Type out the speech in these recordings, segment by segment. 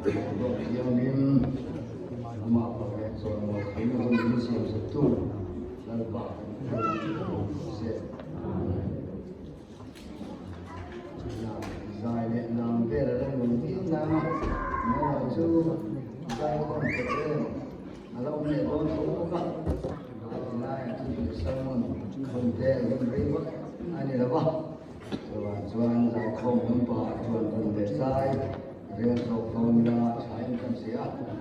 Boruak thianghlim amah fak leh chawimawi theihna hun min siamsaktu Lalpa kan hriat ang se. Zai leh lam vel a lo nuam viau nang a, amaherawh chu zai khawm tawh em a lo awm leh dawn tho bawk a, a ti laiah chu leh sermon khawn te a rem rei vak a ni lo va, chuvang chuan zai khawm lampangah chuan rawn leh zai rel zawk dawn ila tha in kan hria a,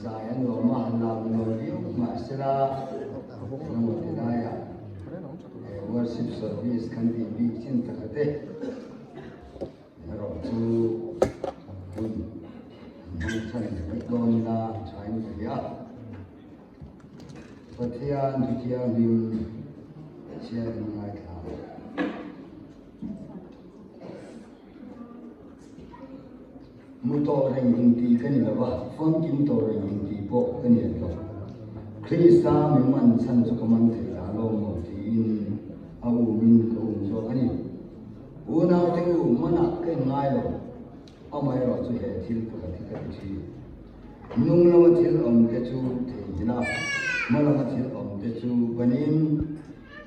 zai a nuam a, lam nuam viau mahsela engemaw ti laiah. Worship service kan tih bik chin taka te erawh chu hun an hmang chhan mai dawn ila thain ka hria. Pathian thu thianghlim chhiar in ngaithla. Mu tawh reng inti ka ni lo va, famkim tawh reng inti pawh ka ni lo. Krista mi man chhan chu ka man thei dah lo maw tiin a umin ka um zawk a ni. Unaute u, manah ka inngai lo, amaherawh chu he thil pakhat hi ka ti thin. Nung lama thil awmte chu theihnghilh a, hma lama thil awmte chu banin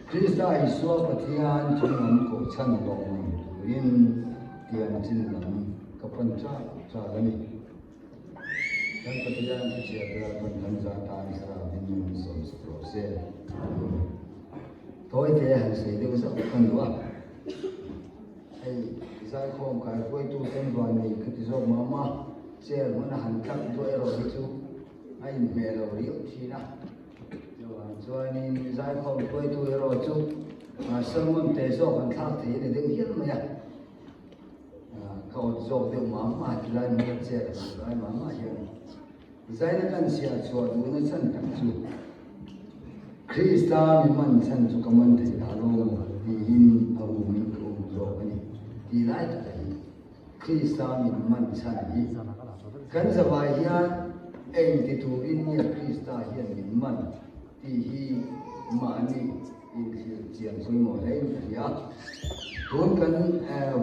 Krista Isua Pathian chunglam kohchhan lawmawm turin tiang chin lam ka pan chal chal a ni. Kan Pathian thuchhiat ral pawn kan za tan thlarau in min sawm sak rawh se. Amen. Tawite han sawi deuh zauh ka duh a. Hei zaikhawm kai hruaitu ten van nei ka ti zawk mah mah chair hmuna han tlak duah erawh hi chu a inhmeh lo riau thin a. Chuvang chuanin zaikhawm hruaitu erawh chu sermon te zawk an thlak thei a ni deuh hial mai a. Ka awt zawk deuh mah mah ti lai hmel chet a hmuh lai mah mah hian zaina kan chhiar chhuah duhna chhan tak chu Krista mi man chhan chu ka man thei dah lo maw tiin a umin ka um zawk a ni tih lai taka hi Krista min man chhan hi kan zavai hian eng ti turin nge Krista hian min man tih hi mahni Inthlir chian pawimawh hle in ka hria. Tun kan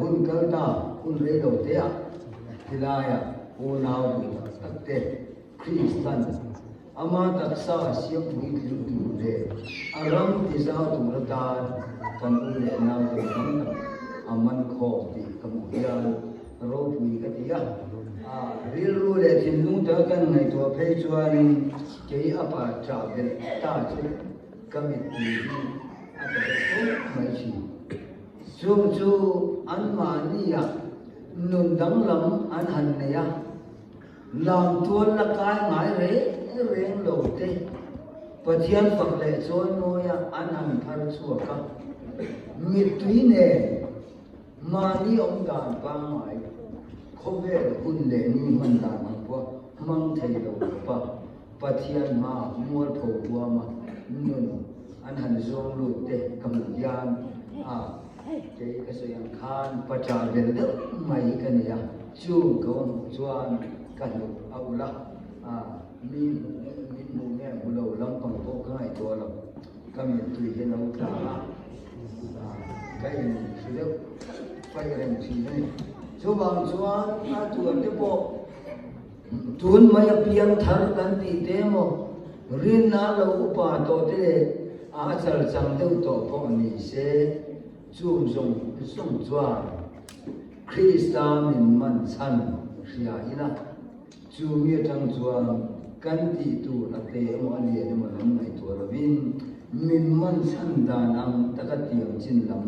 hun kal ta hun rei lo te ah tilaiah unau duh tak tak te Kristan ama taksa siam puitling tur leh a ram ti zau tur atan kan u leh nau te tam tak a man khawm tih ka hmuh hian ropui ka ti a. Rilru leh thinlung taka kan ngaihtuah phei chuanin kei a pa chah belh ta chu Ka mittui hi a ta deuh fawk mai thin. Chung chu anmahniah nun danglam an han nei a, lam tual la kai ngai reng reng lo te Pathian fak leh chawi mawia an han thar chhuak a, mittui nen mahni awm dan pangngai khawvel hun leh ni hman dan ang pawh hmang thei lo khawpa Pathian hma mualpho huama nun an han zawng lut te ka hmuh hian a kei ka sawi ang khan pacha vel deuh mai hi ka nei a, chung ka va hmuh chuan ka hnuk a ulh a, a mi min hmuh nge hmu lo lampang pawh ka ngaihtuah lo, ka mittui hi a lo tla a, ka in hru deuh paih reng thin a ni. Chuvang chuan a tuar te pawh. Tun mai a piang thar kan tih te emaw, rinna lo upa tawh te leh a chal chang deuh tawh pawh a ni se, chung zawng zawng chuan Krista min man chhan hria ila, chu mi atang chuan kan tih tur a te emaw a lian emaw lam ngaihtuah lovin min man chhan dan ang taka tiang chin lam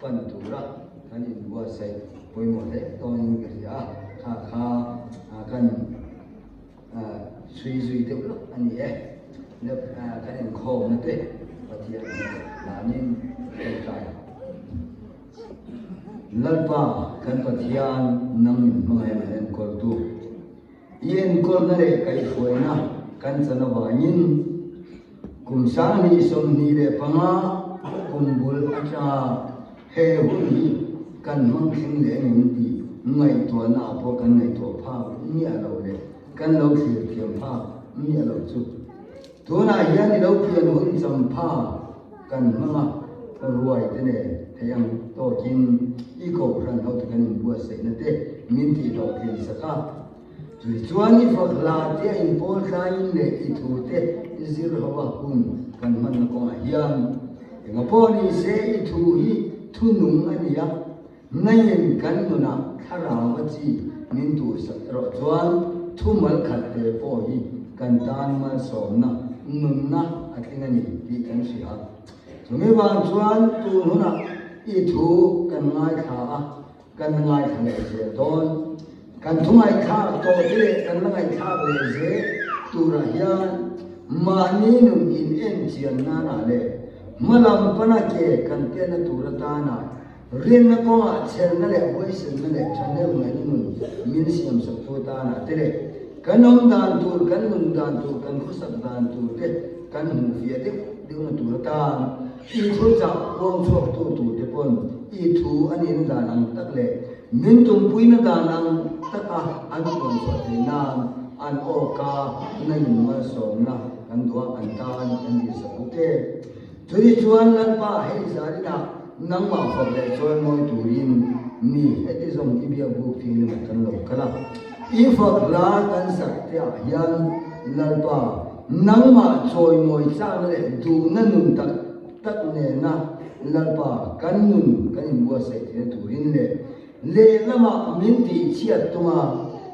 pan tura kan inbuatsaih pawimawh hle tawngin ka hria a, kha kha kan chhui zui deuh lawk a ni e. Kan inkhawmna te Pathian hnathawk hlanin kan tlai a. Lalpa kan Pathian nang min hmangaih min enkawltu, i enkawlna leh kaihhruaina kan chan avangin kum 2025 kum bul atanga He hun hi kan hmang thleng leh engem tih ngaihtuahna ah pawh kan ngaihtuah phak miah lo leh kan lo thlir thiam phak miah lo chu. Tunah hian i lo pian hun champha kan hmang a, ruai te nen thei ang tawkin i kohhran hote kan inbuatsaihna te min tih hlawhtlin sak a. Tui chuan i fak hla te a inpawl tlaiin leh i thu te i zir ho a hun kan hmanna kawngah hian enga pawh ni se i thu hi thu nung a ni a, nangin kan nunah thlarau a chi min tuhsak erawh chuan thu mal khat te pawh hi kan tan malsawmna nunna a tling a ni tih kan hria. Chumi vang chuan tun hunah i thu kan ngaithla a, Kan ngaithla leh zel dawn. Kan thu ngaihthlak tawh te leh kan la ngaihthlak leh zel turah hian mahni nun in en chian nanah leh hmalam pana ke kan pianna tur atana rinna kawngah chhelna leh huaisenna leh thahnem ngaihna nun min siamsaktu atana te leh kan awm dan tur, kan nun dan tur, kan khawsak dan tur te kan hmuh fiah deuh deuhna tur atan I thu chah puang chhuaktu turte pawn i thu a nihna dan ang tak leh min tumpuina dan ang taka an puan chhuah theih nan an awka na in malsawmna kan duh a, an tan kan dihsak bawk e. Chutih chuan Lalpa hei zarinah nangmah fak leh chawi mawi turin mi heti zawng i biak buk thianghlim ah kan lo kal a. I fak hla kan sak te ah hian Lalpa Nangmah chawimawi chakna leh duhna nun tak tak nena Lalpa kan nun kan inbuatsaih theihna turin leh lehlamah min tihchhiat tuma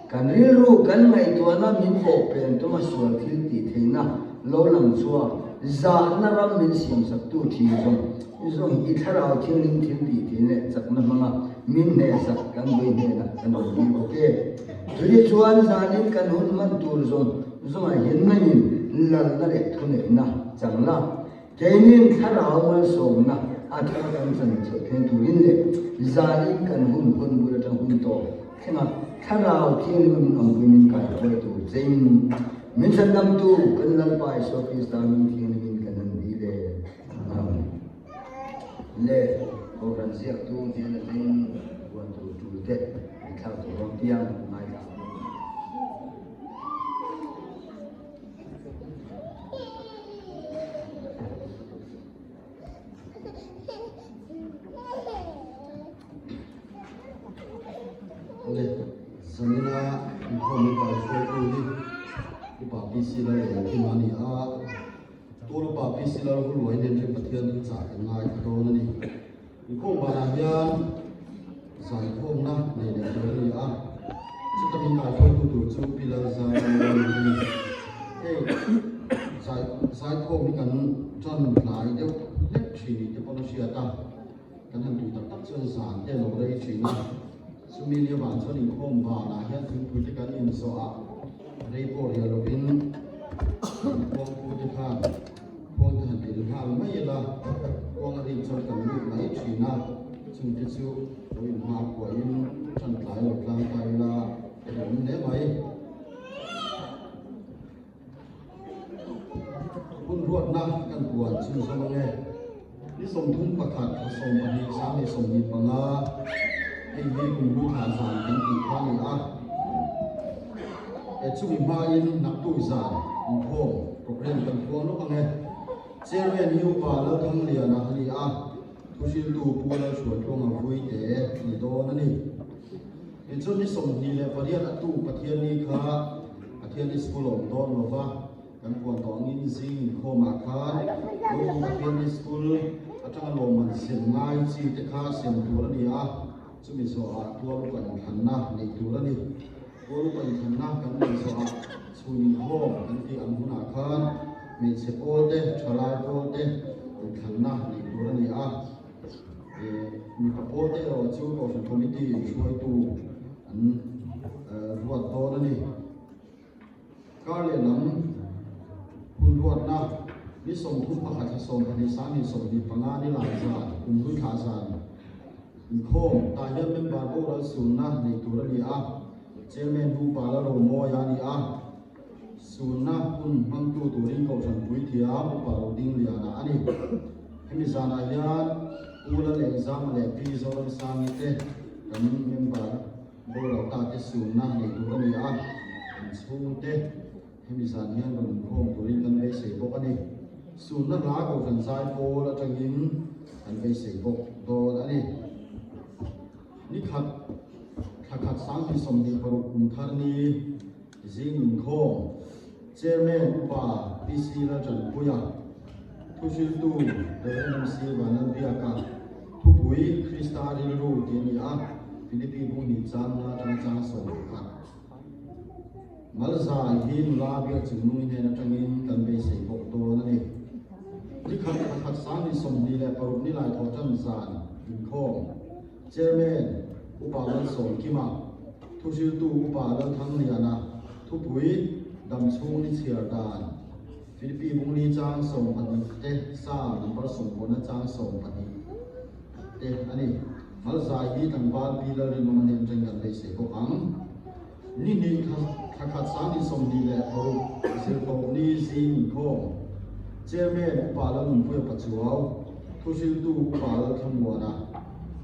kan rilru kan ngaihtuahna min bawhpen tuma sual thil tih theihna lo lang chhuak zahna ram min siamsaktu thin zawng zawng i thlarau thianghlim thil tih theihna leh chakna hmanga min hnehsak kan vawi hnenah kan rawn bik bawk e. Chutih chuan zanin kan hun hman tur zawng Zungah hian nangin lalna leh thuneihna chang la, keinin thlarau malsawmna a thar kan chan chhoh thlen turin leh zanin kan hun hun bul atang hun tawp thlenga thlarau thianghlim min awmpui min kaihruai tur chein min chhandamtu kan Lalpa Isua Krista min thianghlimin kan han dil e. Amen. Le Kohhran ziaktu hnen atangin huan tur tul te inthlak tur rawng piang ngaithla ang. Awle, zanina inkhawm in kai hruaitu hi Upa PC Lalengkima a ni a, tun Upa PC Lalhuluai nen rin Pathian thuchah kan ngaithla dawn a ni. Inkhawm banah hian Zaikhawmna nei leh tur a ni a, chuta min kaihruaitu tur chu Pi Lalzara Mawi a ni. Hei zai zaikhawm hi kan tan tlai deuh hlek thin ni te pawn a hriat a, kan han tui tak tak chuan zan te a lo rei thin a, chumi ni avang chuan inkhawm banah hian thingpui te kan inzawh a, rei pawh riah lovin kan khuangpu te khan khuang te han til nghal mai ila, khuang a rik chuan kan lut mai thin a. Chungte chu lo inhma kuahin ṭan tlai lo tlang ta ila a duhawm hle mai. Hun ruatna kan puan chhunzawm ange. Ni 31 thla 12 2025 hei hi kum hlui thla zan kan tih kha a ni a. E chumi hmain naktuk zan inkhawm program kan puang lawk ange. Chairman hi Upa Lalthangliana a ni a. Thuhriltu Pu Lalhruaitluanga vui te ni dawn a ni. Tichuan ni 28 a tu Pathianni kha Pathianni School a awm dawn lo va, kan puan tawh angin zing inkhawmah khan Lungpui Pathianni School atanga lawmman sem ngai chi te kha sem tur a ni a, chumi zawhah tual upa inthlanna neih tur a ni. Tual upa inthlanna kan neih zawhah chhun inkhawm kan tih ang hunah khan hmeichhe pawl te, thalai pawl te inthlanna neih tur a ni a. Mipa pawl te erawh chu Kohhran Committee inhruaitu an ruat dawn a ni. Kar lehlam hun ruatna ni 31 thla 12 2025 ni lai zan kum hlui thlah zan inkhawm tah hian member boral sunna neih tur a ni a, Chairman Pu Pala Romawia a ni a, sunna hun hmangtu turin Kohhran Puithiam Upa Rodingliana a ni. Hemi zanah hian Pu Lalengzama leh Pi Zoramsangi te kan member Boral ta te sunna nei tur a ni a, an chhungte hemi zan hian rawn inkhawm turin kan beisei bawk a ni. Sunna hla Kohhran zai pawl atangin kan beisei bawk dawn a ni. Ni khat, thla khat 2026 kum thar ni. Zing inkhawm Chairman Upa PC Laltanpuia, Thuhriltu Rev MC Vanlalbiaka, Thupui Krista rilru tih a ni a, Philippi bung hnih chang atanga chang 11. Malzai hi nula biak chungnung hnen atangin kan beisei bawk dawn a ni. Ni khat pakhat 2026 ni lai thawh tan zan inkhawm Chairman Upa Lalsawmkima, Thuhriltu Upa Lalthangliana, Thupui Damchhung ni chhiar dan, Philippi Bungli chang 12 te Psalm number 19 chang 12 te a ni. Malzai hi tlangval Pi Lalrinawma hnen atangin kan beisei bawk ang. Ni hnih thla khat 2026 Zirtawpni zing inkhawm Chairman Upa Lalnunpuia Pachuau, Thuhriltu Upa Lalthlamuana.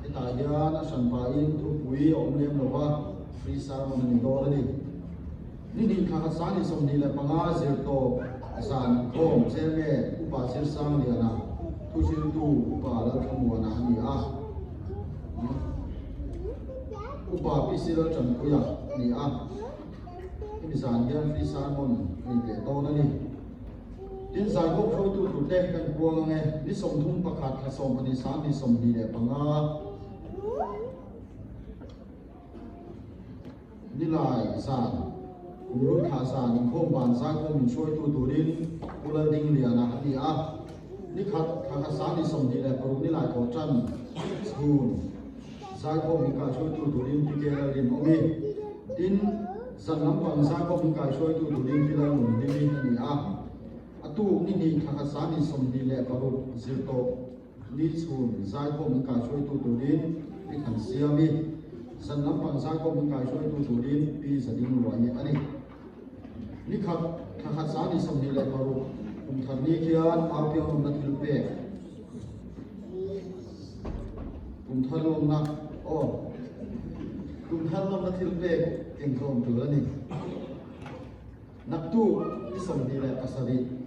Hetah hian a hranpain thupui a awm lem lo va, free sermon a ni dawn a ni. Ni hnih thla khat 2025 Zirtawp zan inkhawm Chairman Upa Zirsangliana, Thuhriltu Upa Lalthlamuana a ni a. Upa PC Laltanpuia a ni a, hemi zan hian free sermon a ni leh dawn a ni. Tin, zaikawm hruaitu turte kan puang ang e, ni 31 thla 12 2025 nilai zan kumhlui thla zan inkhawm ban zaikawm min hruaitu turin Pu Laldingliana a ni a, ni khat thla khat 26 nilai thawh tan chhun Zaikhawm min kaihruaitu turin Pi Kelalin awm i, tin, zan lampang zaikhawm min kaihruaitu turin Pi Lalnunhlimi a ni a. A tuk ni hnih thla khat 26 zirtawp ni chhun zaikhawm min kaihruaitu turin Pi Thansiami, zan lampang zaikhawm min kaihruaitu turin Pi Zadingluaii a ni. Ni khat thla khat 26 kum thar ni khian Aupiang lawmna thil pek kum thar lawmna aw kum thar lawmna thil pek engkhawm tur a ni. Naktuk ni 27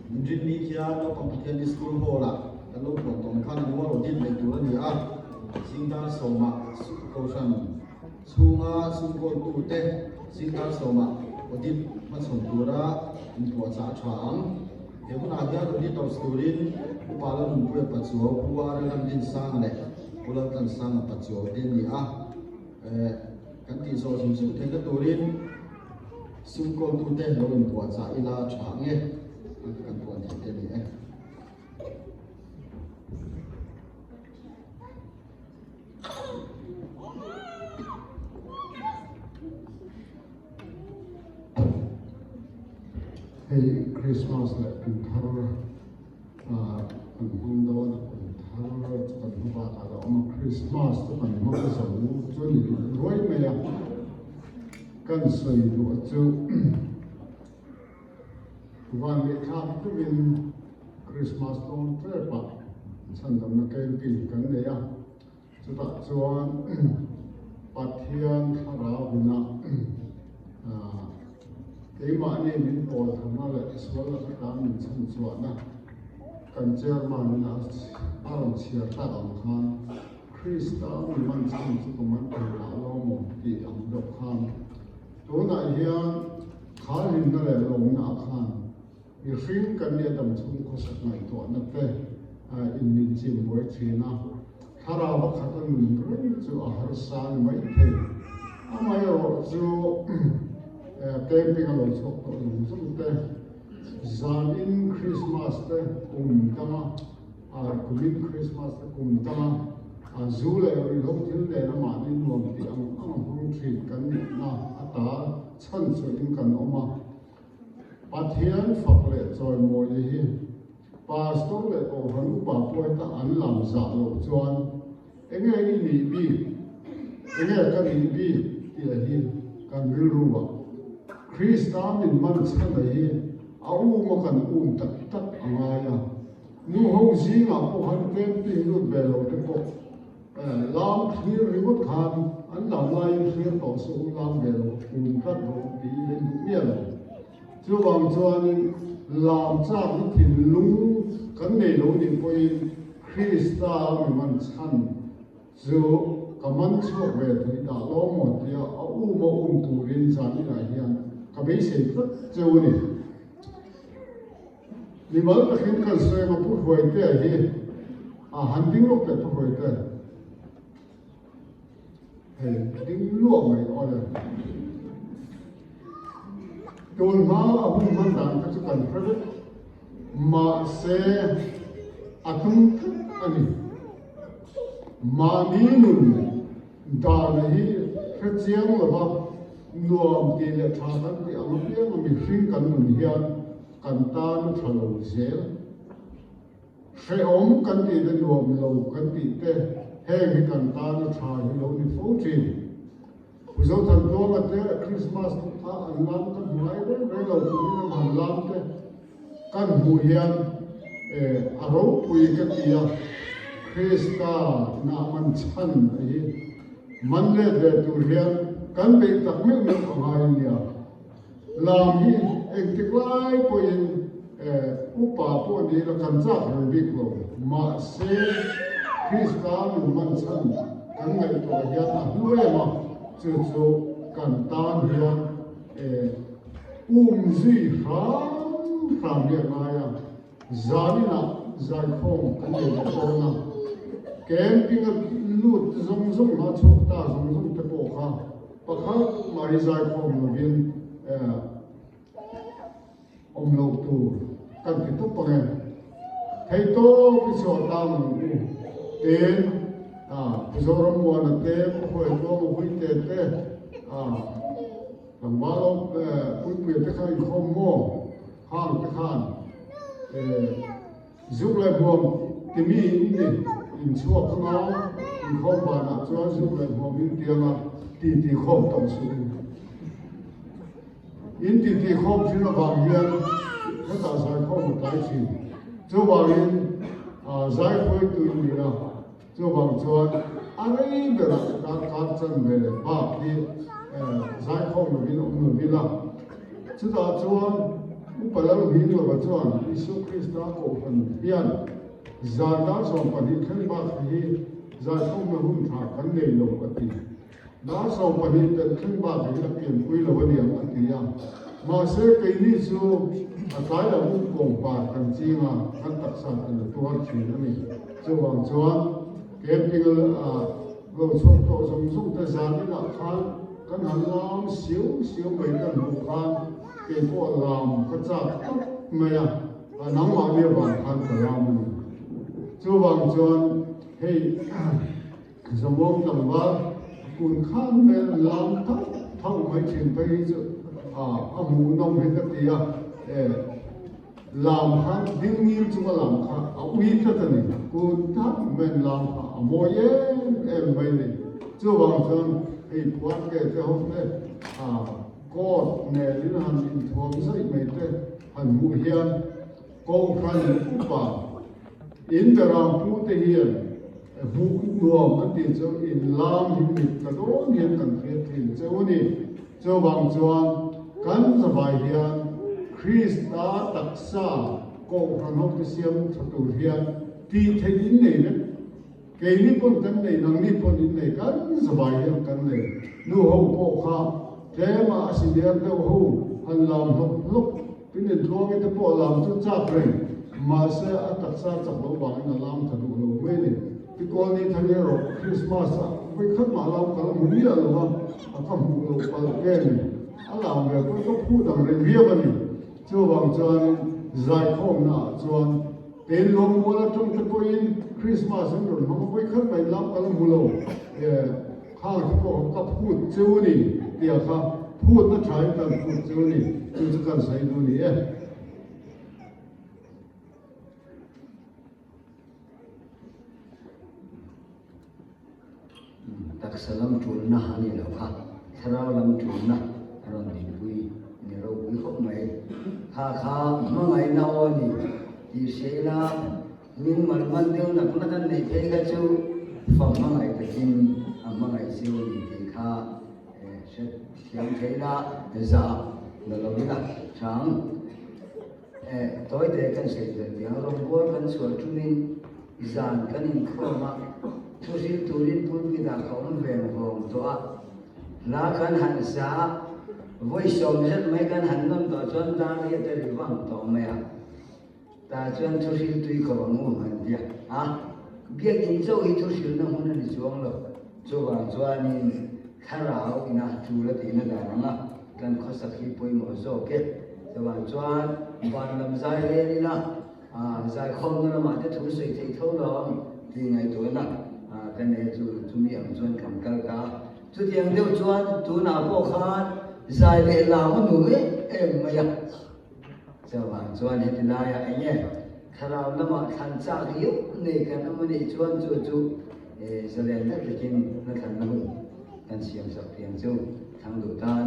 Inrinni khian naupang Pathianni School Hall-ah kan lo puan tawng khan an uar audit nei tur a ni a, zingdar sawmah Kohhran Chhunga sumkawltute zingdar sawmah audit hmachhawn tura inpuahchah a tha ang. He hunah hian auditors turin Upa Lalnunpuia Pachuau, Pu Arel Ramdinsanga leh Pu Laltlansanga Pachuau te an ni a. Kan tih zawh zung zung theihna turin sumkawltute lo inpuahchah ila tha ang e, kan puan theih te a ni e. Hei Christmas leh kum thar kan hmang dawn a, kum thar chu kan hma bakah a awm a, Christmas chu kan hmang zo chu a ni ruai mai a, kan sawi duh chu Van leh thlak tumin Christmas dawn tep ah chhandamna camping kan nei a, chutah chuan Pathian thlarau ina keimahni min pawl tharna leh sual laka tan min chhanchhuahna kan chairman in a rawn chhiar tak ang khan Krista mi man chhan chu ka man thei lah lo maw tih ang deuh khan tunah hian Kha hlimna leh lawmna ah khan mihring kan nih a dam chhung khawsak ngaihtuahna te in min chim buai thin a, thlarau a khat a nun reng chu a harsa ni mai thei. Amaherawh chu camping a lo chhuak tawh zung zung te, zan in Christmas te kum danga kumin Christmas te kum danga zu leh ruihhlo thil nena mahni nuam tih ang ang hmang thin kan nihna ata Chhan chuahin kan awm a, Pathian fak leh chawimawi hi Pastor leh Kohhran upa pawh heta an lam zah loh chuan enge i nih bik, enge ka nih bik tih hi kan rilru ah Krista min man chhan a hi a um a kan um tak tak a ngai a, nu ho zingah pawh khan camping lut ve lo te pawh Lam thlir ringawt khan an lam laiin thlir tawh suh u, lam ve lo um tlat rawh u tiin an duh miah lo. Chuvang chuanin lam chakna thinlung kan nei lo nih pawhin Krista mi man chhan chu ka man chhuak ve thei dah lo maw tia a um a um turin zan inah hian. Ka beisei tlat cheu a ni. Mimal takin kan sawi anga Pu Hruaitea hi a han ding lawk teh Pu Hruaitea. Hei ding luah mai awle. Tun hma a hun hman dan kha chu kan hre vek. Mahse a tum tlat a ni. Mahni nun dana hi hre chiang lova nuam tih leh tha kan tih ang apiang a mihring kan nun hian kan tan a tha lo zel. Hrehawm kan tih te nuam lo kan tih te heng hi kan tan a tha hi lo ni fo thin. Pu Zothantuanga te Christmas a an lam ka hmu ngai reng reng lo kumin an han lam te kan hmuh hian a ropui ka ti a, Krista inah man chhan a hi man let ve tur hian kan beih tak meuh meuh a ngai a nia. Lam hi engtik lai pawhin upa pawh ni ila kan chak reng bik lo. Mahse, Krista min man chhan kan ngaihtuah hian a hlu em a, chu chu kan tan hian um zui hram hram hi a ngai a. Zaninah zaikhawm kan nei leh dawn a, camping-a lut zawng zawng hna chhuak ta zawng zawng te pawh kha pakhat mah hi zaikhawm lovin awm loh tur kan ti tawp ang e. Theihtawp i chhuah tlang ang u ten Pu Zorammuana te, Pu Hruaitluanga Vuite te, Tlangval Puipuia te kha inkhawm maw? Khang te khan zuk leh hmuam timi in ni in chhuak anga inkhawm banah chuan zuk leh hmuam in tianga ti ti khawm tawh suh u. In ti ti khawm thin avang hian hetah zaikhawm a tlai thin. Chuvangin zaihruaitu in ni a, chuvang chuan a rei berah darkar chanve bak hi zaikhawm lovin awm lo ila. Chutah chuan Upa Lalhming lova chuan Isua Krista Kohhran hian zan dar 12 thleng bak hi zaikhawmna hun tha kan nei lo a ti. Dar 12 pelh thleng bak hi a pianpui lo a niang a ti a. Mahse keini chu a tlai lo up kawng par kan ching a, kan taksa ten a tuar thin a ni. Chuvang chuan camping a lo chhuak tawh zawng zawng te zan inah khan Kan han lam siau siau mai kan hmuh khan kei pawh lam ka chak tlat mai a, a nangmahni avang khan ka lam a ni. Chuvang chuan hei Zamuang tlangval kun khan hmel lam thauh thauh mai thin phei hi chu a hmuhnawm hi ka ti a, e lam kha ding ngil chunga lam kha a ui tlat a ni. Kun thauh hmel lam kha a mawi em em mai a ni. Chuvang chuan hei puan ke te ho te coat nen in han inthuam zaih mai te han hmuh hian Kohhran upa in berang pu te hian hmuh nuam an tih chu in lam hi mit tla dawn hian kan hriat thin cheu a ni. Chuvang chuan kan zavai hian Krista taksa Kohhran ho te siam tha tur hian tih theih in nei vek. Keini pawn kan nei, nangni pawn in nei, kan zavai hian kan nei. Nu ho pawh kha tlema a senior deuh ho han lam hlawp hlawp, tin intluangi te pawh lam chu chak reng, mahse a taksa chak loh vangin a lam tha duh lo mai a ni. Tikawl ni thang erawh Christmas ah vawikhat mah lam ka la hmu miah lo va, a ka hmuh loh palh nge ni, a lam ve pawh ka phu dang reng viau a ni. Chuvang chuanin zaikhawmna ah chuan Kei lawngmual atang te pawhin Christmas an rawn hmang a, vawi khat mai lam ka la hmu lo. Khang te pawh ka phut cheu a ni tia kha phutna thain kan phut cheu a ni, chu chu kan sawi duh a ni e. Taksa lam tulna a ni lo kha, thlarau lam tulna a rawn dinpui ni ropui khawp mai. Kha kha hmangaihna aw a ni tih hria ila, min man man deuh nak nak an neih phei kha chu fa hmangaih takin a hmangaih cheu a ni tih kha hre thiam thei ila, zah la lo ila tha ang. Tawite kan sawi tel tih ang, rawngbawl kan chhuah ṭumin zan kan inkhawm a, thuhril turin pulpit ah ka awm veng vawng tawh a, hla kan han sa a. Vawi 10 zet mai kan han nawn tawh chuan dar riat a ri vang tawh mai a. Tah chuan thuhril tui ko ang u an ti a. Biakinn chauh hi thuhrilna hmun a ni chuang lo. Chuvang chuanin thlarau ina tul a tihna dan anga kan khawsak hi pawimawh zawk e. Chuvang chuan van lam zai rel ila zaikhawmna lamah te thu sawi theih tho lo ang tih ngaihtuahna ka nei a, chu chumi ang chuan kan kal ta a. Chutiang deuh chuan tunah pawh khan zai leh lam a nuam em em mai a. Chuvang chuan heti laiah eng nge thlarau lamah thlan chak riau nei kan awm a nih chuan chu chu zalen tak takin hla thlanna hun kan siam sak tiang chu thlang duh tan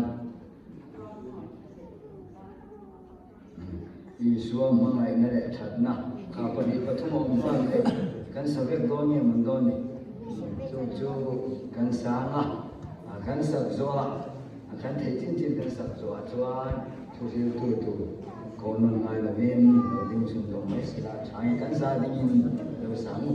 Isua hmangaihna leh thatna kha pahnih pathum a awm hman leh kan sa vek dawn nge mawn dawn ni? Chu chu kan sang a, kan sak zawh a, kan theih chin chin kan sak zawh ah chuan Thuhriltu tur ko nawn ngai lovin lo ding chhun zawng mai si la, thain kan za dingin lo sang.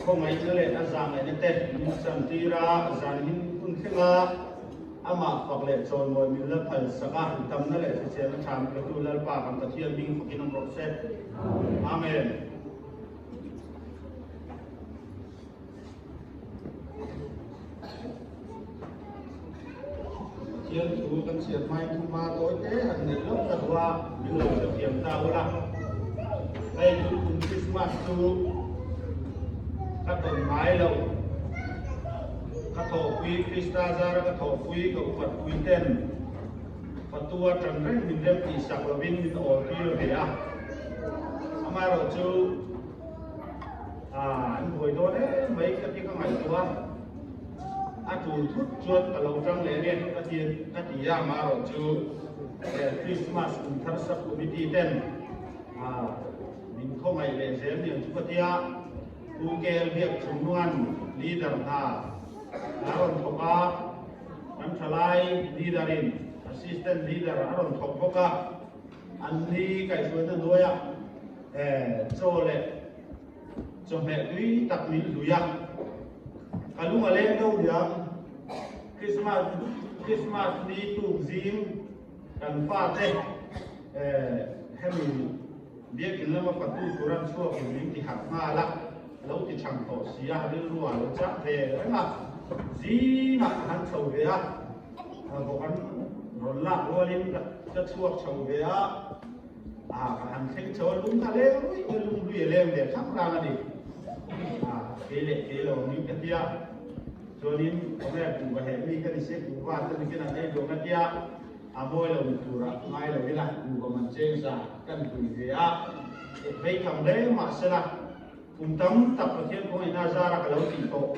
khawngaihna leh a zahngaihna te min chantir a, zan hin hun thleng a, amah fak leh chawimawi min la phal sak a, damna leh hriselna tha min petu Lalpa kan Pathian hming fakin awm rawh se. Amen. Pathian thu kan chhiar hmain thuma tawi te han neih lawk ka duh a, min lo hrethiam ta ula. Hei tun kum Christmas chu ka tawn ngai lo. Ka thawhpui Krista zara ka thawhpui ka upatpui ten Fatua tan reng min rem tihsak lovin min awl tir ve a. Amaherawhchu Ah, an buai dawn em mai ka ti ka ngaihtuah a, a tul thut chuan ka lo tang leh nge ka ti ka ti a, amaherawh chu Christmas kum thar sub committee ten ah min khawngaih leh zel niang chu ka ti a, Pu KL Biak Chungnuan leader hna a rawn thawk a, kan thalai leader in assistant leader a rawn thawk bawk a. An ni kaihhruaina hnuaiah chaw leh chawhmeh tui tak min hlui a, ka lung a leng deuh diam. Christmas Christmas ni tuk zing kan fate hemi biakin lama fatu tur an chhuak in min ti harh nghal a, lo ti chhang tawh si a, rilru ah lo chah ve reng a, zingah ka han chho ve a. Bawk an rawn lak rualin ka chhuak chho ve a, ah ka han thleng chho a, lung kha leng ruih a, lung hlui a leng ve khang rang a ni. Ah kei leh kei lo angin ka ti a, chuanin kawmel kuhva heh mi ka ni se kuhva te nikin an ei duang a tia, a mawi lo ni turah ngai lo ila kuhva man cheng za kan hlui ve a, vei tham hle mahsela Kum tam tak Pathian khawngaihna zara ka lo tih tawh.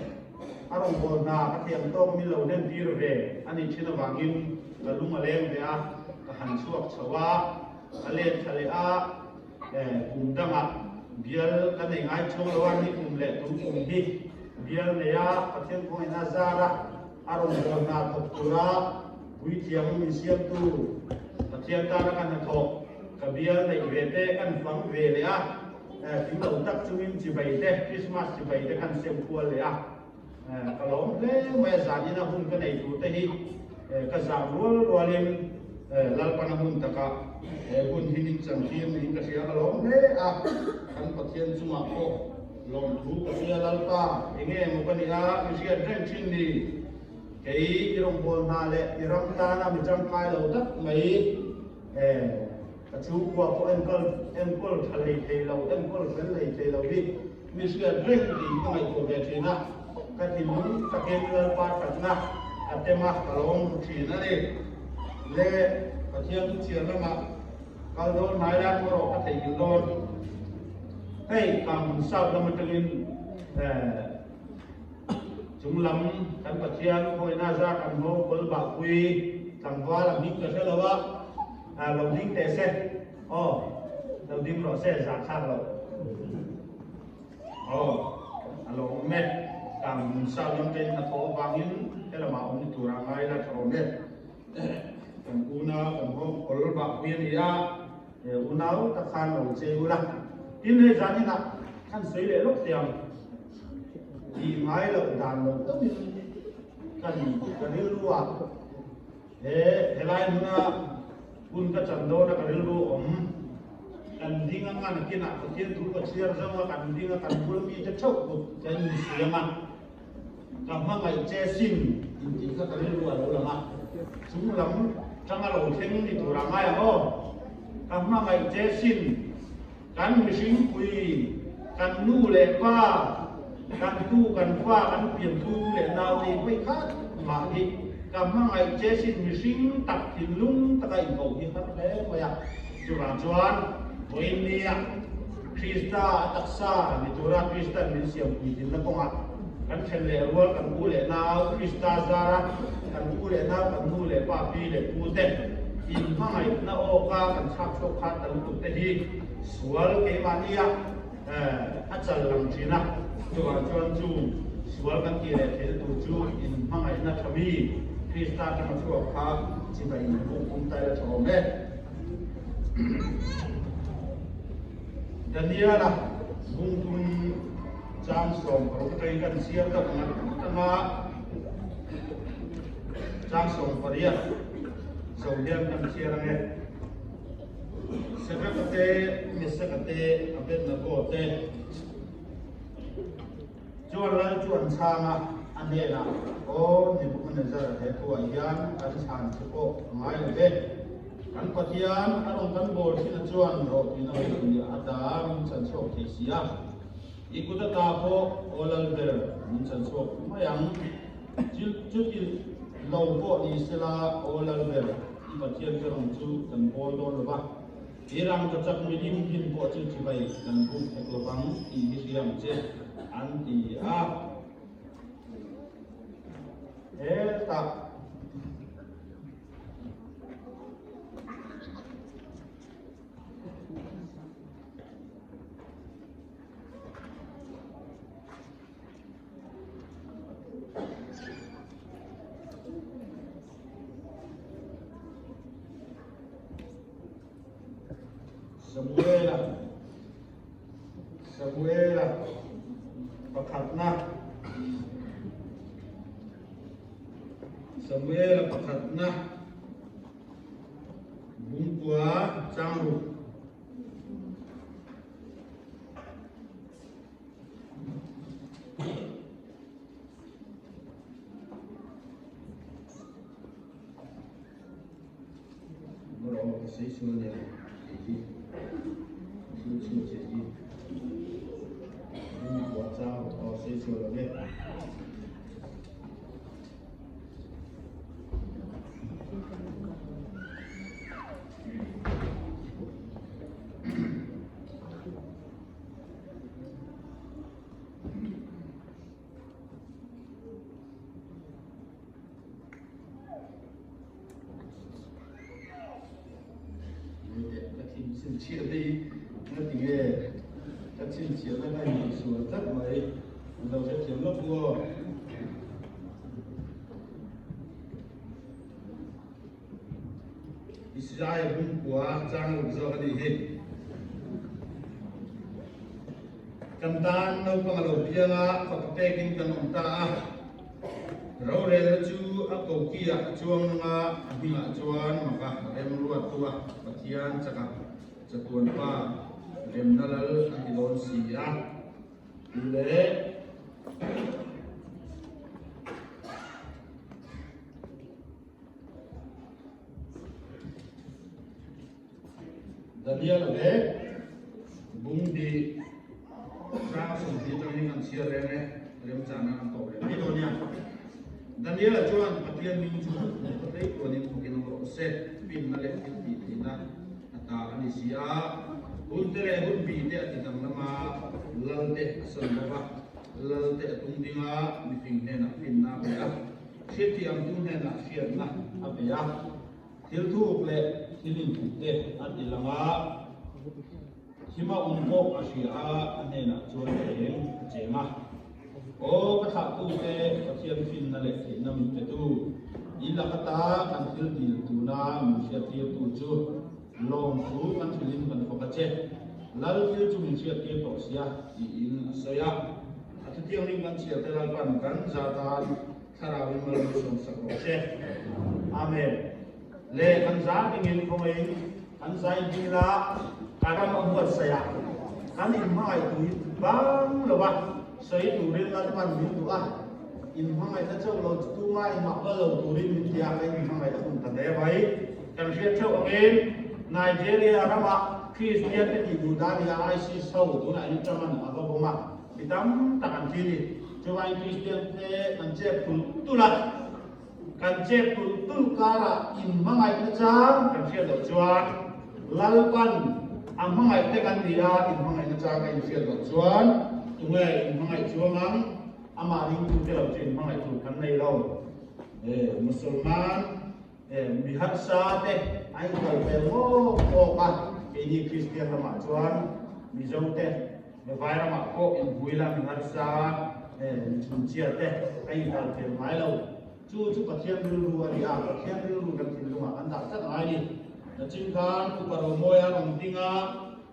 A rawngbâwl hna ka thiam tawk min lo hlentir ve a nih ṭhin avangin ka lung a leng ve a, ka han chhuak chho a, ka let thla leh a, kum dangah bial ka nei ngai chhung lo a, ni kum leh tum kum hi bial nei a, Pathian khawngaihna zara a rawngbâwl hna thawk tura puithiam min siamtu Pathian tana ka hnathawk ka bial neih ve te kan fang ve leh a. Tling lo tak chungin chibai te, Christmas chibai te khan sem kual leh a, ka lawm hle mai a, zanina hun ka nei tur te hi ka zam rual rualin Lalpana hun takah he hun hi min chantir niin ka hria, ka lawm hle a, kan Pathian chungah pawh lawmthu ka sawi a, Lalpa enge emaw ka nih a, mi hriat reng thin ni, kei i rawngbâwl hna leh i ram tana mi tangkai lo tak mai. Ka chhungkua pawh enkawl enkawl tha hlei thei lo, enkawl fel hlei thei lo hi mi hriat reng tiin ka ngaihtuah ve thin a, ka thinlung takin Lalpa thatna ka tem a, ka lawm ru thin a ni. Le Pathian chu chhiar lamah kal dawn hnai lai pawh erawh ka theihnghilh dawn. Hei Kanghmun South lam atangin chung lam kan Pathian khawihna zar kan hmawng kawl bahpui tlangval a hming ka hre lo a, Ah lo ding teh se. Aw lo ding rawh se zah thlak lo. Aw a lo awm e. Kang hmun sa lam te in a thaw avangin helamah awm ni turah ngai la tha awm e. Kan unau kan hawng kawl bah pui a ni a, unau tak khan lo chei ula. Tin hei zan inah khan sawi leh lawk teh ang. Tih ngai loh dan lo deuhin kan ka rilru a. He helai hmuna hun ka chan dawna ka rilru awm kan ding anga nakinah Pathian thu ka chhiar zo a, kan ding a kan bul mite theuh kut ka insiam a, ka hmangaih che sin intih kha ka rilru a lo lang a, chung lam tanga lo thleng ni tur ah ngai ang aw, ka hmangaih che sin kan mihring pui, kan nu leh pa, kan tu kan fa kan pian thu leh nau te hi vawi khat mah hi ka hmangaih che sin mihring tak thinlung taka inkoh hi har hle mai a. Chuvang chuan vawiin nia Krista a taksa ni tura Kristan min siam puitlinna kawngah kan then leh rual kan u leh nau Krista zara kan u leh nau kan nu leh pa pi leh pu te inhmangaihna awka kan chhak chhuak khat ta lutuk te hi sual keimahnia a chal lang thin a, chuvang chuan chu sual kan tih leh theihna tur chu inhmangaihna tha mi Krista atanga chhuak kha chibai inbuk awm ta ila tha awm e. Daniela bungtum Chang 16 atangin kan chhiar deuh ngat ngat anga chang 18 zo hian kan chhiar ange. Shadrach-a te, Meshach-a te, Abednego te chuan lal chu an chhang a, a hnenah, Aw Nebuchadnezzar, he thuah hian kan chhan che pawh a ngai lo ve. Kan Pathian a rawn kan bawl thin a chuan rawhtuina mei a ta min chan chhuak thei si a. I kut ata pawh aw lal ber min chan chhuak mai ang. Chuti lo pawh ni sela aw lal ber i Pathian te rawn chu kan bawl dawn lo va. I rangka chak milim hlim pawh chu chibai kan buk hek lo vang tih hi hria ang che, an ti a. Hetah. Samuela Samuela pakhatna Samuela pakhatna bungkua changruk. Ka chhinchhiah hi nga ti nge ka chhinchhiahna kha in tisual tlat mai an lo hrethiam lawk maw. Israel pumkua chang ruk zawk a nih hi. Kan tan naupang a lo piang a, fapa pekin kan awm ta a. Rorelna chu a kokiah a chuang nang a, a hmingah chuan maka remruattu a Pathian chaka chatuan pa remna lal a ti dawn si a. Tih leh Daniel leh Bungdi hrang 20 atangin kan chhiar reng e, remchana kan tawp reng mai dawn nia. Daniel-a chuan Pathian hming chu hmuh hlei tuanin thawkin awm rawh se, pinna leh thil tih theihna a ta a ni si a. Hun te leh hun bi te a ti danglam a, lal te a sawn bawk a, lal te a tung ding a, mifing hnenah finna a pe a. Hriathiamtu hnenah hriatna a pe a, thil thuk leh thil inthuk te a ti lang a, thima awm pawh a hria a, a hnenah chuan eng a cheng a. Aw ka thlahtute, Pathian finna leh theihna min petu, i lak ata kan thil dil tuna min hriattirtu chu lawmthu kan hrilhin kan fak a che. Lal thil chu min hriattir tawh sia, tiin a sawi a. A thuthianghlim kan chhiar te Lalpan kan za tan Thlarau in mal min sawm sak rawh se. Amen. Le kan za dingin khawngaiin kan zai ding la ka ram a buatsaih a kan in hmangaih tu hi bang lo a sawi turin Lalpan min duh a in hmangaihna chauh lo chu tuma in mak bal lo turin min ti a ka in hmangaih a hun ta hle mai. Kan hriat theuh angin Nigeria ramah Kristian te tih duh dan hi a ISIS ho tunah hian Trump-an a va bawm a. Mi tam tak an thi ni. Chuvangin Kristian te kan chep tulh tulh a, kan chep tulh tulh karah inhmangaihna chang kan hriat loh chuan Lalpan a hmangaih te kan ni a, inhmangaihna chang a inhriat loh chuan tunge inhmangaih chuang ang? Amah ringtu te lo chu inhmangaih tur kan nei lo. Musulman mi harsa te a inkal fel ngawk ngawk a, keini Kristian ramah chuan Mizo te, Vai ramah pawh inhmuila mi harsa chhunchhia te a inkal fel ngai lo. Chu chu Pathian rilru a ni a, Pathian rilru kan thinlungah kan dah tlat ngai ni. Nachin khan Upa Romawia rawn ding a,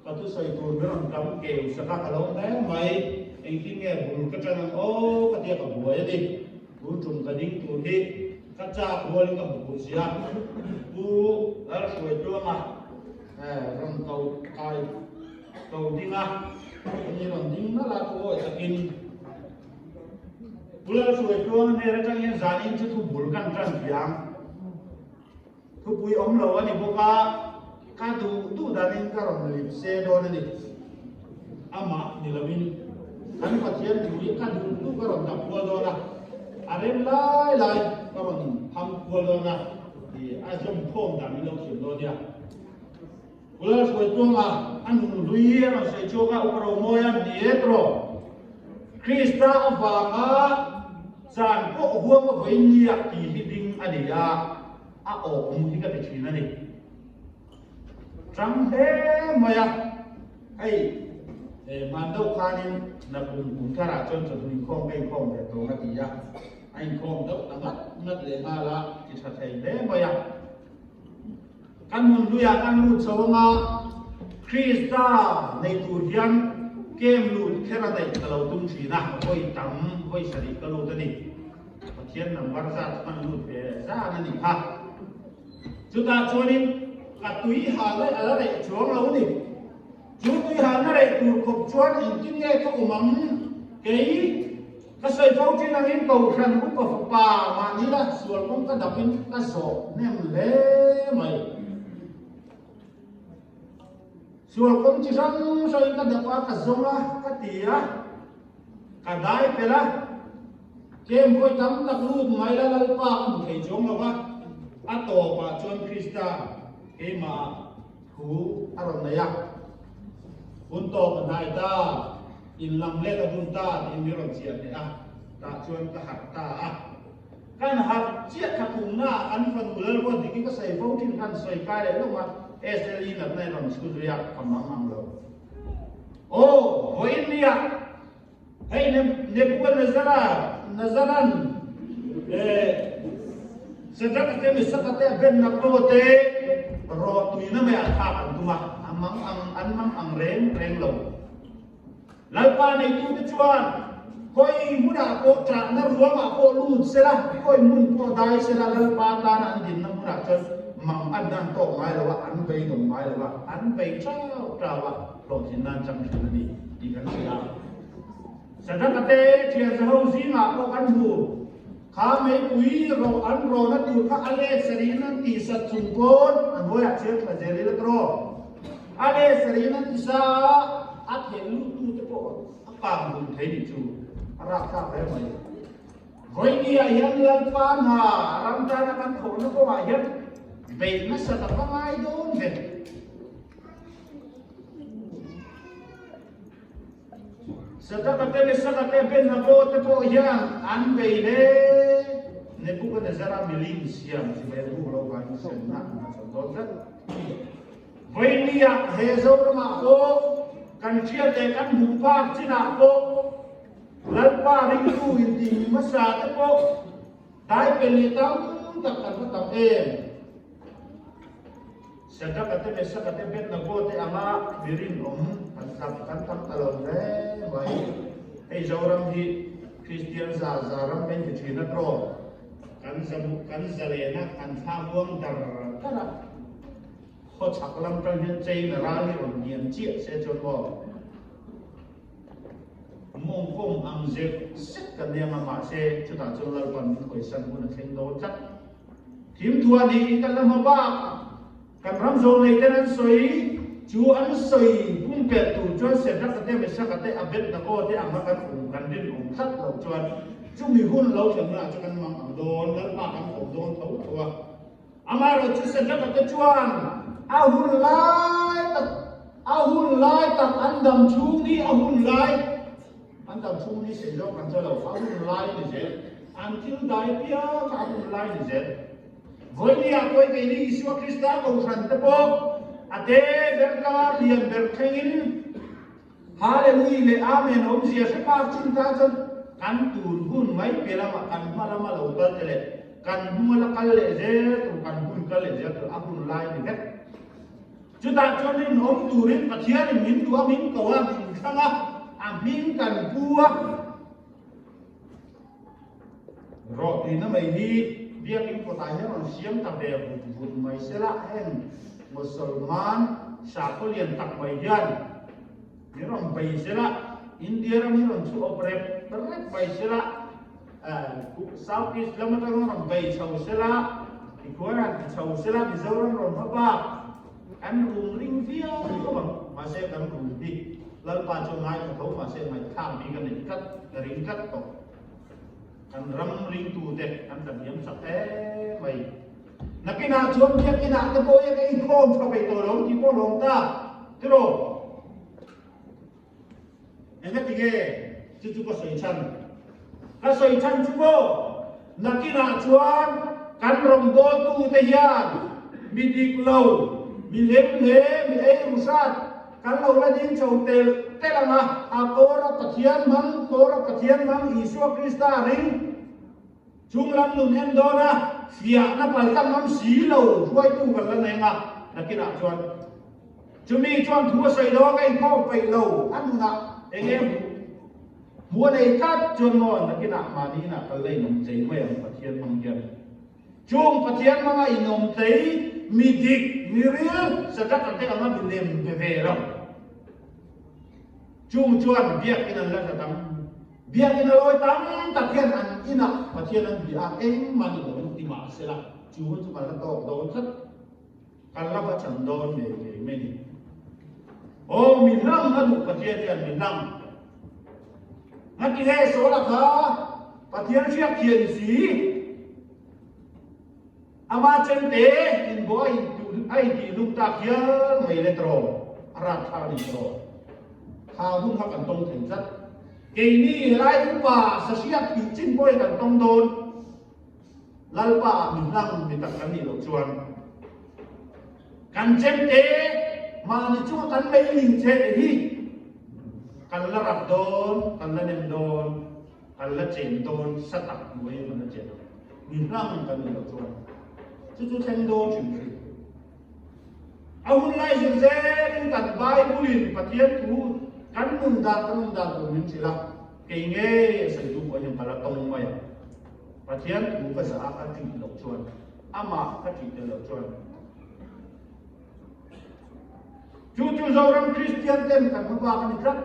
ka thusawi tur min rawn tam keu sak a, ka lo hle mai. Engtin nge bul ka ṭan ang aw ka tia ka buai a ni. Tun ṭum ka ding tur hi ka chak rualin ka hmu phur si a. Pu Lalhruaitluanga rawn ko kai ko ding a, ani rawn ding nalh a thu awi takin Pu Lalhruaitluanga hnen aṭang hian zanin chu thu bul kan ṭan thiam. Thupui awm lo a ni bawk a, ka duh duh danin ka rawn lip se dawn a ni. Amah ni lovin kan Pathian thu hi ka duh duh ka rawn dap kual dawn a, a rem lai lai ka rawn ham kual dawn a, tih a zawm khawm dan min lo thiam dawn nia. Kulal Hruaitluanga a nun hlui a rawn sawi chhuak a, Upa Romawia ni e tawh. Krista avanga zan pawh huam a vawi nia tih hi ding a ni a, a awm hi ka ti thin a ni. Tang hle mai a, hei hman deuh khanin Nakum kum tharah chuan chawhnu inkhawm ka inkhawm ve tawng a ti a, a inkhawm deuh ta ngat ngat leh nghal a, ti tha thei hle mai a. Kan hmun hluiah kan lut chho anga Krista nei tur hian kem lut kher a neih ka lo tum thin a, vawi tam vawi sarih ka lut a ni. Pathian number zat chu kan lut ve zan a nih kha. Chutah chuanin ka tui hal daih a la reh chuang lo a ni. Chu tui halna reh tur khawp chuan engtin nge ka awm ang? Kei ka sawi fo thin angin Kohhran upa fapa mahni la sual kawng ka dapin ka zawh hnem hle mai. Sual kawng chi hrang hrangin ka dap a, ka zawng a, ka ti a, ka dai pel a. Kem vawi tam tak lut mai la Lalpa ka hmu thei chuang lo va, a tawpah chuan Krista keimah Thu a rawn nei a, Hun tawp a hnai ta, in lam let a hun ta tiin min rawn chiah hneh a, tah chuan ka harh ta a. Kan harh chiah kha thumna ah kan fanu Lalruat dik hi ka sawi fo thin khan sawi kai leh lawng a, SLE natna in rawn chhu zui a, ka mang ang lo. Aw, vawiin nia Hei Nebuchadnezzara Nazaran Shadrach te Meshach te Abednego te rawh tuina mai ah thlak an tum a, a mang ang an mang ang reng reng lo. Lalpa neitu te chuan khawi hmunah pawh ṭahna ruangah pawh lut sela, khawi hmun pawh dai sela Lalpa tana an dinna hmunah chuan mang an an tawk ngai lo a, an beidawng ngai lo a, an bei ṭau ṭau a. Hlawhtlin nan chang thin a ni tih kan hria. Sadaka te thian zaho zingah pawh kan hmu. Kha meipui rawh an rawhna tur kha a let sarih an tihsat chung pawn a hnuaiah chiang thla zel ila tawh. A let sarih an tisa a, a theh luttu te pawh a kang dun thei nih chu a rakthlak hle mai. Vawinia hian Lalpa hna ram tana kan thawhna kawngah hian beih nasa tak a ngai dawn ve. Sadaka te Mesaka te Abednego te pawh hian an bei hle. Nebuchadnezzar-a milim siam chibai buk lo vangin hremna an hmachhawn dawn tlat. Vawinia he Zoramah pawh kan hriat leh kan hmuh phak chinah pawh Lalpa ringtu inti hmasa te pawh dai pe leh tam tak kan va tam em. Shadrach-a te, Meshach-a te, Abednego te anga mi rinawm kan tam kan tam ta lo hle mai. Hei Zoram hi Kristian za za ram kan ti thin a tawk. Kan za kan zalena kan thla muang dar dar a. Khaw chhak lam tang hian China ral hi rawn lian chiah se chuan maw mawngkawm ang zek zek kan nia nga mahse chutah chuan Lalpan min hawisan hun a thleng dawn tlat. Thimthua niin kan la hma bak. Kan ram zawng nei ten an sawi chu an sawi pumpelh tur chuan Shadrach te, Meshach te, Abednego te anga kan um kan rinawm tlat loh chuan chumi hun lo thlen hunah chu kan mang ang dawn, Lalpa kan awm dawn tho tho a. Amaherawhchu Shadrach te chuan a hun lai tak a hun lai tak an dam chhung hi a hun lai An dam chhung hi sei zawk kan che lo, a hun lai ni zel. An thil dai piang a hun lai ni zel. Vawinia pawi keini Isua Krista Kohhran te pawh a te ber tlar lian ber thlengin Hallelui leh Amen awmzia hre phak chin ta chuan kan tun hun mai piah lamah kan hma lama lo kal te leh kan hnunga la kal leh zel tur kan hun kal leh zel tur a hun lai ni vek. Chutah chuan rinawm turin Pathianin min duh a, min ko a, min thlang a. A hming kan pu a. Rawhtuina mai hi biakinn kawtah hian rawn siam ta ve vut vut mai sela, heng Mosolman sakhaw lian tak mai hian min rawn bei sela, India ram hi rawn chhuah awp rep rep mai sela, South East lam atang rawn bei chho sela, tikhuan han ti chho sela, Mizoram rawn hma bak kan rum ring viau ang, mahse kan rum hi Lalpa chu ngaithla tho mahse ngaihthlak bik a nei tlat, ka ring tlat tawh. Kan ram ringtute kan tla hniam chak hle mai. Nakinah chuan biakinah te pawh hian inkhawm tha peih tawh lo tih pawh a lawm ta tiraw? Engati nge chu chu ka sawi chhan? Ka sawi chhan chu maw nakinah chuan kan rawngbawltute hian mi dik lo, mi lem hle, mi ei ru hrat, Kan lo la ding chho telh telh ang a, a kawra Pathian hmang, kawra Pathian hmang Isua Krista ring chunglam nun en dawn a, fiahna pal tlang ngam si lo hruaitu kan la nei ang a, nakinah chuan chumi chuan thu a sawi lo a, ka inkhawm peih lo, a nunah eng nge hmuh hmuh a nei tlat chuan maw nakinah mahni inah kan la inawm chei mai ang Pathian hmang hian. Chung Pathian hmanga inawm tlei, mi dik, mi ril, Sadraka te anga mi lem be ve lo. Chung chuan biakin an la hlat ang. Biakin a lawi tam tak hian an inah Pathian an bia a, engmah ni lo an ti mah sela, chu hun chu kan la tawk dawn tlat. Kan la va chan dawn ngei ngei mai ni. Aw, mi hlang a duh Pathian hian mi hlang. Ngati he sawl a kha Pathian hriak thian si. Ama chemte in bo a in a in tih lum tak hial mai le tawh a rat thar ni tawh. Kha hun kha kan tawng thei tlat. Keini helai upa sahriak tih chin pawh hi kan tawng dawn. Lalpa ah mi hlang mi tak kan nih loh chuan kan chemte mahni chunga kan meiling che te hi kan la rak dawn, kan la nem dawn, kan la chen dawn, sa tak hnuaiin kan la chen ang. Mi hlang kan nih loh chuan chu chu thleng dawn hrim hrim. A hun lai zir zelin kan Bible in Pathian thu kan nun dan kan awm dan tur min hrilh a, kei ngei a sawitu pawh hian ka la tawng mai ang. Pathian thu ka zah a ka ṭih loh chuan, amah ka ṭih tel loh chuan chu chu Zoram Kristian ten kan hmabak a ni tlat.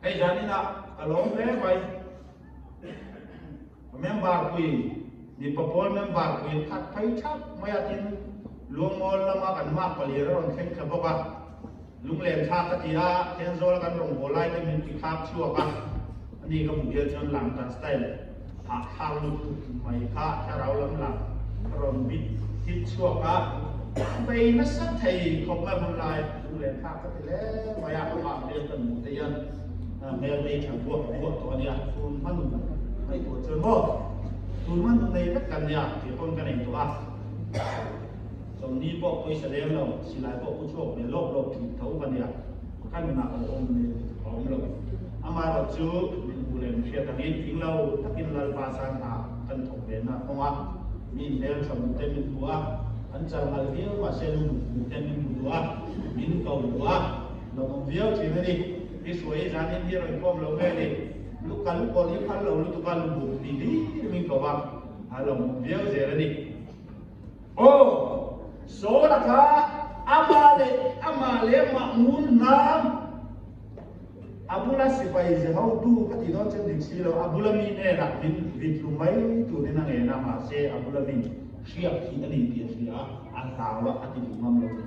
Hei zaninah ka lawm hle mai. Member pui, mipa pawl member pui an khat phei thap mai a tin Luangmawl lama kan mak palian a rawn thleng thla bawk a. Lunglen thlak ka ti a, Thenzawl kan rawngbâwl lai te min ti khak chhuak a, ani ka hmuh hian chuan lang tan style hahthlak lutuk mai kha thlarau lam lang ka rawn bit hit chhuak a, bei nasa thei khawp mai hun lai lunglen thlak ka ti hle mai a, amah hmel kan hmuh te hian hmel nei tha buak buak tawh a nia, tun hma nun ngaihtuah chuan maw tun hma nun nei vek kan nia tih pawn ka nei tawh a. Chawlhni pawh pawisa lem lo, silai pawh pu chhuak ve lawp lawp thin tho ka nia, ka nunah aw awm leh a awm lo. Amaherawh chu min hmuh leh min hriat angin tling lo takin Lalpa san hna kan thawk ve na kawng a, mi inhmel tha hmuh te min hmu a, an chal ngal viau mahse lu buk hmuh te min hmu duh a, min ko duh a, lawmawm viau thin a ni. I hruai zanin hi rawn khawm lo nge ni? Lu ka lu kawl hi phal lo lutuk a, lu buk ti hlir min ko a, a lawmawm viau zel a ni. Aw, Saul-a kha amah leh amah leh mah ngun hnam a bula sipai ze hotu ka tih dawn chuan dik si lo, a bula mi hnenah min vit lu mai turin a ngen a, mahse a bula mi hriak thih a ni tih a hria a, a hlau a, a ti duh ngam lo a ni.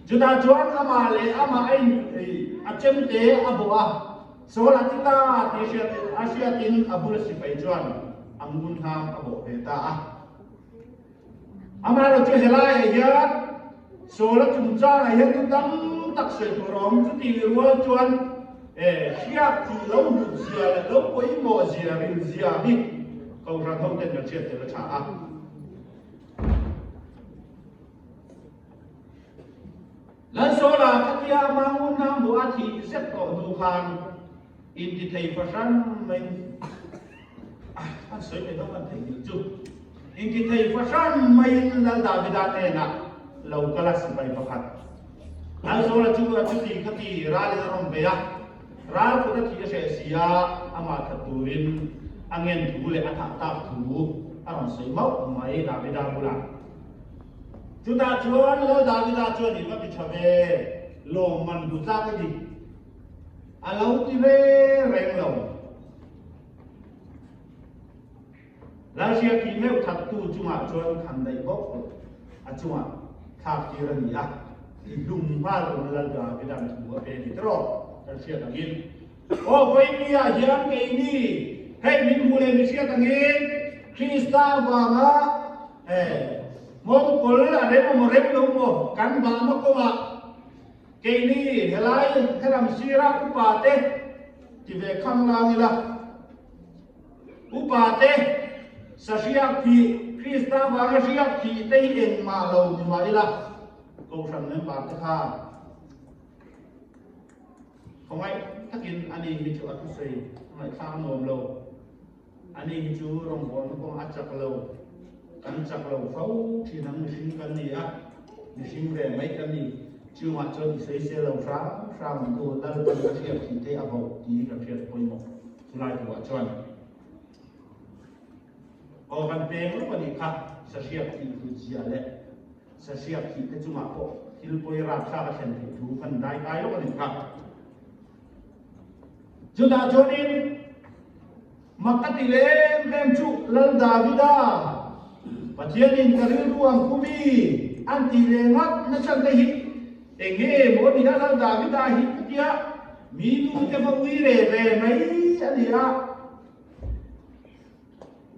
Chutah chuan amah leh amah a in a chemte a bawh a, Saul-a ti ta tih a hriatin a bula sipai chuan a ngun hlam a bawh ve ta a. Amaherawhchu chu helaiah hian Saul-a chungchangah hian thu tam tak sawi tur a awm. Chutih rual chuan hriak tih lo hlut zia leh lo pawimawh zia ril zia hi Kohhran hoten kan hriat tel a tha a. Lalsawla khatia ama ngunna hmuh a thih zet tawh hnu khan intithei fahran maiin an sawi mai dawng an theihnghilh chu. Intithei fahran maiin Lal Davida hnenah lo kal a sipai pakhat. Lalzawla chu a chuti kha ti ralin a rawn bei a, ral kut a thih a hreh si a, amah that turin a ngen thu leh a thah tak thu a rawn sawi mauh mai Davida bulah. Chutah chuan Lal Davida chuan i va ti tha ve, lawmman duh tlak i ni. A lo ti ve reng lo. Lalhriatki meuh thattu chungah chuan khan daih bawk lo, a chungah thlak tir a ni a, i hlum nghal tur Lal Davida'n thu a pe ni tawh kan hriat angin. Aw vawinia hian keini hei min hmu leh mi hriat angin Krista vanga mawngkawl a rem amaw rem lo maw kan bahna kawngah keini helai helam sira upa te ti ve khang lang ila. Upa te, sahriak thih, Krista vanga hriak thih te hi engmah lo ni mah ila, Kohhran member te khan khawngaih takin ani hi chu a thusawi a ngaihthlak nuam lo, ani hi chu rawngbawlna kawng a chak lo, kan chak lo fo thin ang mihring kan ni a, mihring ve mai kan ni, chungah chuan i sawisel lo hram hram ang tu Lalpan a hriak thih te a voh tih hi kan hriat pawimawh. Chulai thuah chuan aw kan peng lawk a nih kha, sahriak thih hlut zia leh sahriak thih te chungah pawh thil pawi rapthlak a thlen theih thu kan dai kai lawk a nih kha. Chutah chuanin mak ka ti leh em em chu Lal Davida Pathianin ka rilru ang pumi an tih leh ngat nachan te hi Eng nge maw ni a Lal Davida hi ka tia, mi nu te va ui re ve mai a ni a.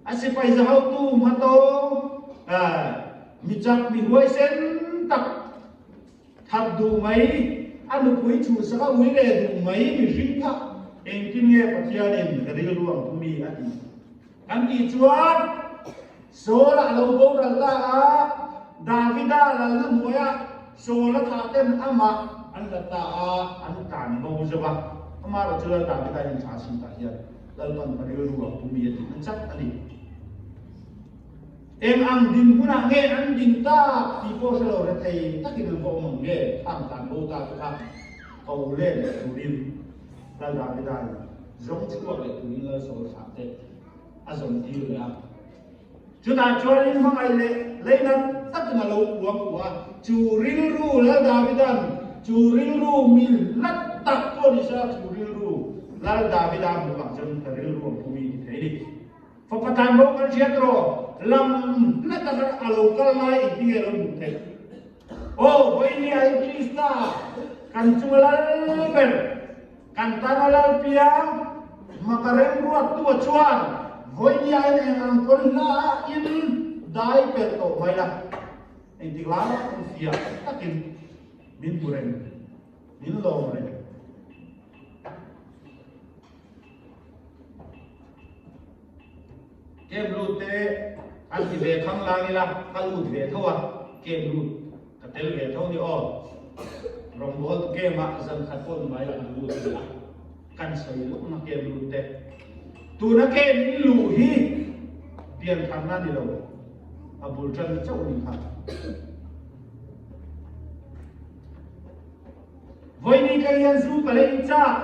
A sipai za hotu hmatawng mi chak mi huaisen tak that duh mai, a nupui chhuhsak a ui re duh mai mihring kha engtin nge Pathianin ka rilru ang pu mi a tih? Kan tih chuan Saul a lo boral ta a, Davida lalna hnuaiah Saul a thah ten amah an la ta a, an tan bo zeuh a. Amaherawh chu Lal Davida in thla sin tah hian Lalpan ka rilru a pumi a tih na chat a ni. Eng ang dinhmunah nge an din tak tih pawh hre lo rethei takin an va awm ang nge khang tan bo ta te kha ko let leh turin Lal Davida in zawng chhuak leh turin Lal Saul thlah te a zawn tir leh a. Chutah chuan in hmangaih leh leinat takin a lo uang kuah a, chu rilru Lal Davida'n chu rilru mi hlat tak pawh ni se chu rilru Lal Davida hmuh vang chuan ka rilru ang pumi ti thei ni. Fapa tan bo kan hriat rawh, lam hla taka a lo kal lai engtin nge a lo hmuh theih? Aw, vawinia hi Krista kan chunga lal ber, kan tana lal piang, maka remruattua chuan vawinia in eng ang pawn hla in dai pelh tawh mai la, engtik lai pawn fiah takin min hmu reng, min lawm reng. Kem lut te an ti ve khang lang ila ka lut ve tho a, kem lut ka tel ve tho ni aw. Rawngbawl tu kem ah zan khat pawh ni mai la kan lut ve a, kan sawi lawk na kem lut te. Tuna kem in luh hi piantharna ni lo, a bul tan na chauh a ni kha. Vawiin ka hian zu ka lei chak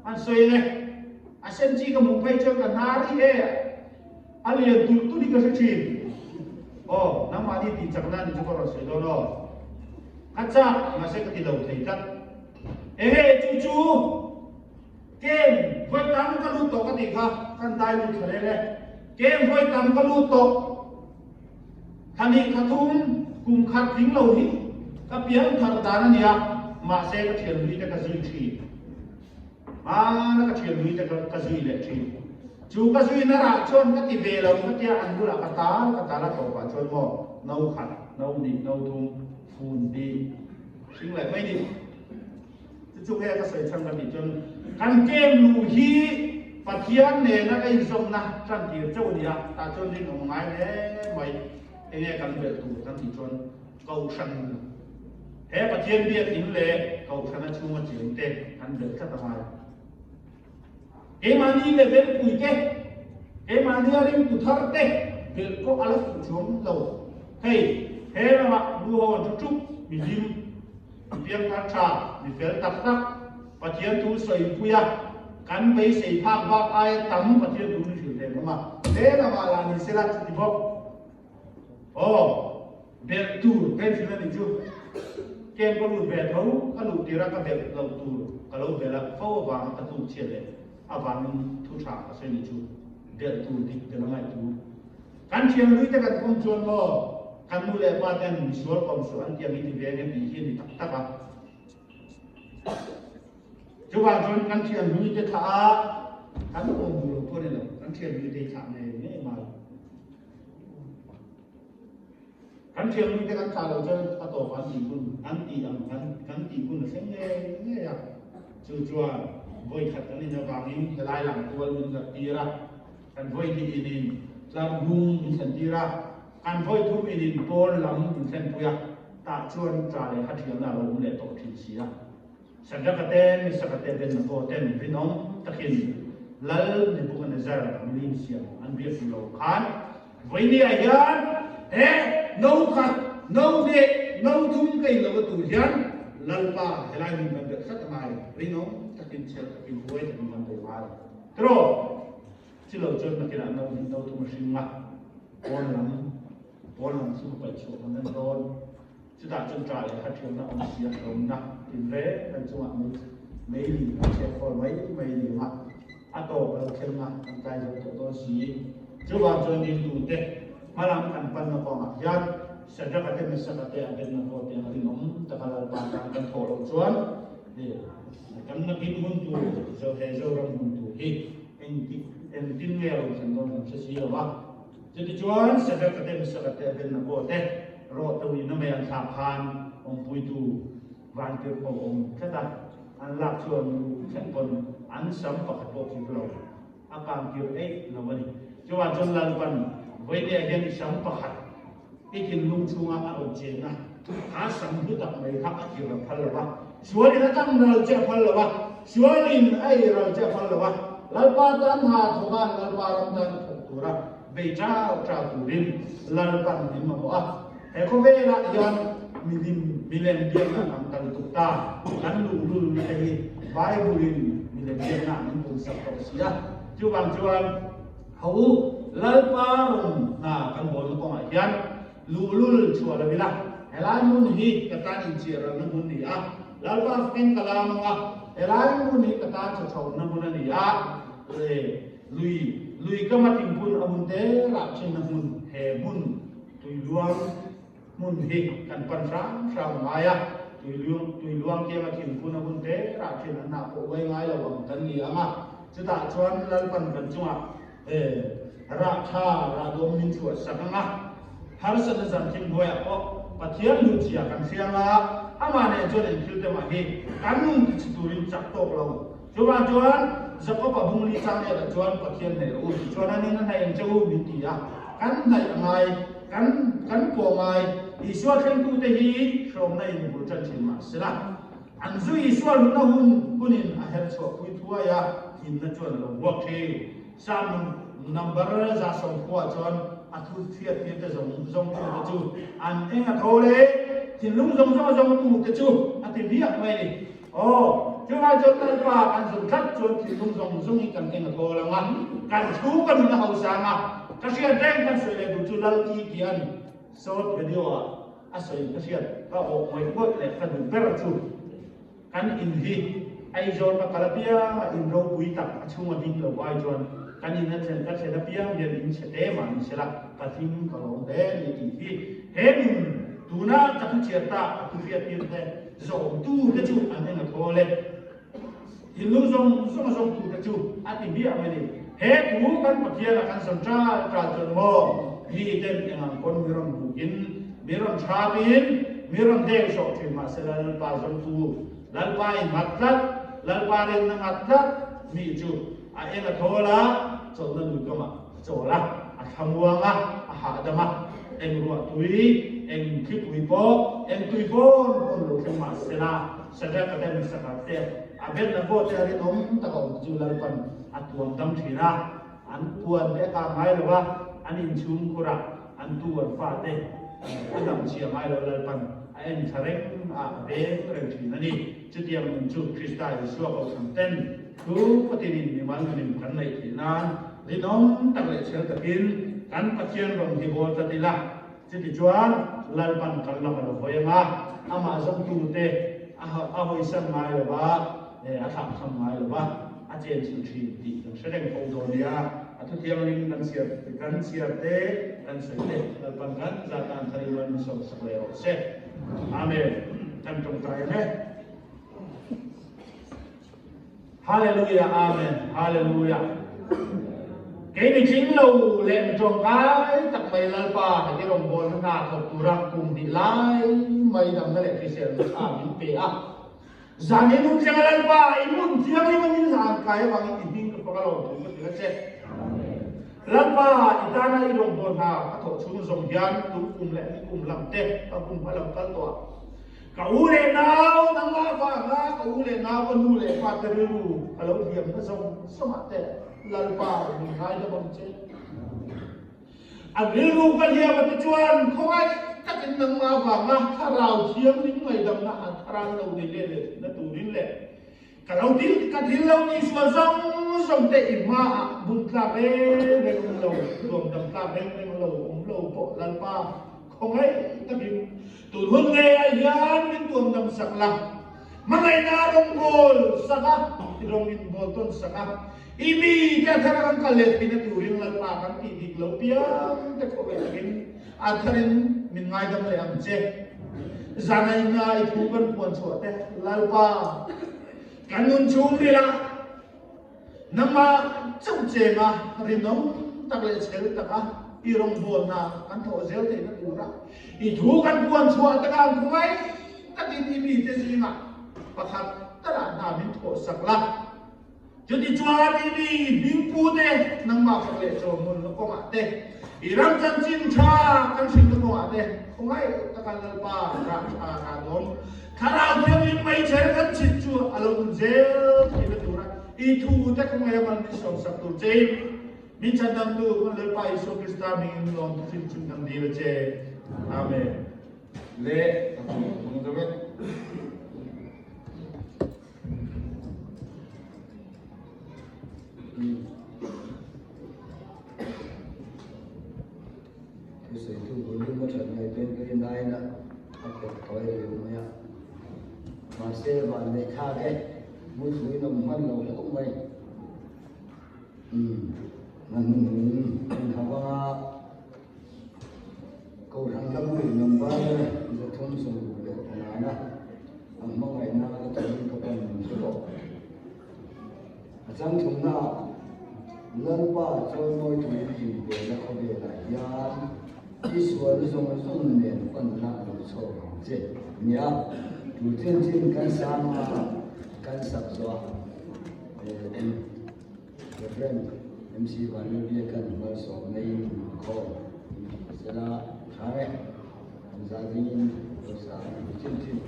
an sawi le, a sen chi ka hmuh phei chuan ka hnar rih e, a lian tulh tulh hi ka hre thin. Aw, nangmahni tih chakna ni chu ka rawn sawi dawn aw. Ka chak, mahse ka ti lo thei tlat. Enge chu chu kem vawi tam ka lut tawh ka tih kha, kan dai lut thla lel e. Kem vawi tam ka lut tawh. Thani khathum kum khat tling lo hi ka piang thar dan a nia, mahse ka thian hlui te ka zui thin. Hmana ka thian hlui te ka zui leh thin. Chu ka zui na rah chuan ka ti ve lo ka tia an bulah ka tal ka tal a tawpah chuan maw no khat, no hnih, no thum, fun hnih, hring leh mai ni. Chu chu nge ka sawi chhan ka tih chuan kan kem luh hi Pathian nena ka inzawmna tan tir chauh a ni a, tah chuan rinawm a ngai hle mai. Enge kan belh tur kan tih chuan Kohhran he Pathian biakinn leh Kohhrana chhunga cheng te kan belh tlat a ngai. Keimahni level pui te, keimahni a ringtu thar te belh pawh a la fuh chuang lo. Hei he lamah nu ho an thu ṭup, mi hlim. Mi piangthar tha, mi fel tak tak, Pathian thu sawi puia kan beisei phak bak aia tam Pathian thu min hrilh thei awm a, lehlamah lah ni sela chuti bawk. Aw, belh tur kan hrilh a nih chu. Camp ka lut ve tho, ka luh tirh a ka belh loh tur ka lo belh a, fo avanga ka tluk chhiat leh avangin thu tha ka sawi nih chu. Belh tur dik tel a ngaih thu. Kan thianhlui te kan kawm chuan maw kan nu leh pa ten misual kawm suh an tiang i ti ve nge tih hi a ni tak tak a. Chuvang chuan kan thianhlui te thlah a kan kawm duh lo pawh a ni lo, kan thianhlui te hi thlah ngei ngei mai. Kan thianhlui te kan thlah lo chuan a tawp an tih hun an tih ang kan kan tih hun a thleng ngei ngei a. Chu chuan vawikhat kan in avangin helai lang tual min lat tir a. Kan vawi hnih in in tlar hnung min thlen tir a, kan vawi thum in in pawn lam min thlen pui a, tah chuan ṭa leh ha ṭhialna a lo awm leh tawh ṭhin si a. Sadraka te, Misaka te, Abednego ten rinawm takin Lal Nebuchadnezzar milim siam an biak duh lo khan vawi ni ah hian he no khat, no hnih, no thum ka in lo a tur hian Lalpa helai hmun kan belh tlat a ngai, rinawm takin, chhel takin, huai takin kan bei ngai. Tiraw? Chilo chuan nakinah no hnih no thum a hring a, pawn lam pawn lam chu ka paih chhuah kan en dawn. Chutah chuan ṭah leh hathiamna awm si a hlawmna tinreng kan chungah mei mei ling kan chhiat khawl mai mai ni ang a, a tawp a lo thleng a, kan tlai zo tawh dawn si. Chuvang chuan ringtute hmalam kan panna kawngah hian Shadrach-a te Meshach-a te Abednego te ang rinawm taka Lalpa tan kan thawh loh chuan Kan nakin hun tur zo he Zoram hun tur hi engtik engtin nge a lo thlen dawn kan hre si lo a. Chutichuan Sadraka te Mesaka te Abednego te rawh to in a mei an thlak khan awmpuitu vantirhko a awm tlat a, an lak chuan nu thleng pawn an sam pakhat pawh kir lo a kang kir eih lo a ni. Chuvang chuan Lalpan vawinia hian i sam pakhat I thinlung chhunga a rawn chen a, kha sam hlu tak mai kha a kir a phal lo va, sualin a tang ral che a phal lo va, sualin a ei ral che a phal lo va, Lalpa tan ha thawk a, Lalpa ram tan thawk tura bei chau chau turin Lalpan min mamawh a. He khawvelah hian milim milem biakna kan kal tuk ta, kan luhlulna te hi Bible-in milem biakna min pumsak tawh si a, chuvang chuan, Ho u, Lalpa rawn hna kan bawlna kawngah hian luhlul chhuah lo ila, helai hmun hi ka tan inchiaralna hmun ni a, Lalpa fakin ka lam ang a, helai hmun hi ka tan chawchhohna hmun a ni a, le lui lui kama thingphun a hun te rah thinna hmun he hmun tuiluang hmun hi kan pan hram hram a ngai a, tuiluang tuiluang kianga thingphun a hun te rah thin an hnah pawh uai ngai lo ang kan ni ang a. Chutah chuan Lalpan kan chungah rah tha rah dawm min chhuah sak ang a, harsatna zan thim hnuaiah pawh Pathian lutzia kan hria ang a, amah nen chuan engthil te mah hi kan nun tichhe turin chak tawk lo. Chuvang chuan Jakob-a bungli chang elah chuan Pathian hnaih rawh u tih chuan a nin a hnaih ang che u min ti a, kan hnaih a ngai, kan kan pawh ngai. Isua thlengtute hi hrawmna in bul tan thin mah sela. An zu Isua luna hun hunin a her chhuahpui thuai a, hlimna chuan a lo vuak thin. Psalm number 110 chuan a thu hriattir te zawng zawng tu te chu an eng a tho le, thinlung zawng zawng a zawng tu te chu a ti viak mai a ni. Aw, chuvai chuan Lalpa kan zun tlat chuan thinlung zawng zawng hi kan eng a tho lang a, kan chhung ka nun a hausa ang a, ka hriat reng kan sawi leh duh chu Lal i tih a ni. Short video ah A sawi ka hriat ka awh ngawih ngawih leh ka duh ber chu kan in hi Aizawl ka kal apiang a in ropui tak a chhung a ding lo ai chuan kan in a thlen ka thlen apiang hian in chhe te mah ni sela ka hlim ka lawm hle a ni tih hi he nun tuna ka thu chhiar ta ka thu hriat tir te zawmtu te chu an eng a thawl e. Thinlung zawng zawng a zawngtu te chu a ti hmiah mai ni. He thu kan Pathian a kan sawn ṭal ṭal chuan maw mi ten engang pawn mi rawn bukin, mi rawn ṭhapin, mi rawn deng sawh ṭhin mah se Lalpa zawngtu, Lalpa in nghat tlat, Lalpa rinna nghat tlat mi chu a eng a thawl a, chawlhna lui kamah a chawl a, a thlamuang a, a hahdam a, eng ruah tui, eng thlipui pawh, eng tui pawn pawn lo thleng mah sela, Sadraka te Mesaka te, Abednego te a rinawm taka awm te chu Lalpan a tuam dam thin a, an puan te a kang ngai lo va, an inchhung khurah an tu an fa te a dam chhia ngai lo Lalpan. A en thla reng a, a veng reng thin a ni. Chutiang nun chu Krista Isua kohhran ten thu patinin mimal nunin kan neih theih nan rinawm tak leh chhel takin kan Pathian rawn hi bawl tlat ila. Chutichuan Lalpan kan lam a lo hawi ang a, amah zawngtute a hawisan ngai lo va, a thlahthlam ngai lo va, a chenchilh thin tih kan hre reng fo dawn nia. A thuthianghlim kan chhiar kan chhiar te, kan sawi te Lalpan kan zatan thar in min sawm sak leh rawh se. Amen. Kan tawngtai ang e. Hallelujah Amen Hallelujah Kei mi tling lo leh mi tawngkai tak mai Lalpa heti rawngbawlna hna thawk tura kum hnih lai mai damna leh hriselna tha min pe a. Zan in hun thleng a Lalpa i hmun thianghlim a min hlan kai avangin i hming ka fak a lawm thu ka hrilh a che. Lalpa i tana i rawngbawlna ka thawh chhung zawng hian tum kum leh ni kum lam te ka kum hma lam kal tawh a. Ka u leh nau, nangmah vanga ka u leh nau, ka nu leh pa te rilru ka lo hliamna zawng zawngah te Lalpa min ngaidam ang che. An rilru ka hliam a ti chuan khawngaih takin nangmah vanga thlarau thianghlim ngaidamna an tharan lo nei leh leh theihna turin leh ka lo dil ka dil lo tih sual zawng zawng te i hmaah bun tlak reng reng awm lo, tuamdam tlak reng reng lo awm lo pawh Lalpa Khawngaih takin tun hun ngeiah hian min tuamdam sak la, hmangaihna rawngbawl sak a, i rawng inbawl tawn sak a, i mite a thar a kan kal leh theihna turin Lalpa kan tih dik lo piang te khawngaih takin a tharin min ngaidam leh ang che. Zanaina i thu kan puan chhuah te Lalpa kan nun chhung rilah Nangmah chauh chenga rinawm tak leh chhel taka i rawngbawlna kan thawh zel theihna tura i thu kan puan chhuah takah an khawngaih takin i mite zingah pakhat talah hna min thawhsak la. Chutichuan i mi hmingpute nangmah fak leh chawhmunna kawngah te, i ram chanchin tha kan hrinna kawngah te khawngaih taka Lalpa rah tha rah dawm Thlarau Thianghlim meichher kan chhit chu a lo nun zel theihna tura i thu te khawngaih a man min sawmsak tur chein min chhandamtu kan Lalpa Isua Krista hmingin lawm thufim chhun kan dil a che. Amen. Le a hmu hmang zo e. Thusawitu volume a that ngaihtuahin ka rin aiin a pet tawi riau mai a. Mahse van neih thlak e, muthlui nawm hman lo hlauh mai. Umm, na hnuhnung in ha vang a, Kohhran hla bu number 365 a ang hmangaihna la turin ka pan min hre tawh. A chang thumnaah Lalpa chawimawi turin inbuaina khawvelah hian i sual zawng zawng nen panna a lo chhuak ang che. Nia, tu chin chin kan sang a, kan sak zawh a, Rev. MC Vanlalbia khan malsawmna in inkhawm in tih sela tha e, an za dingin lo sa tu chin chin.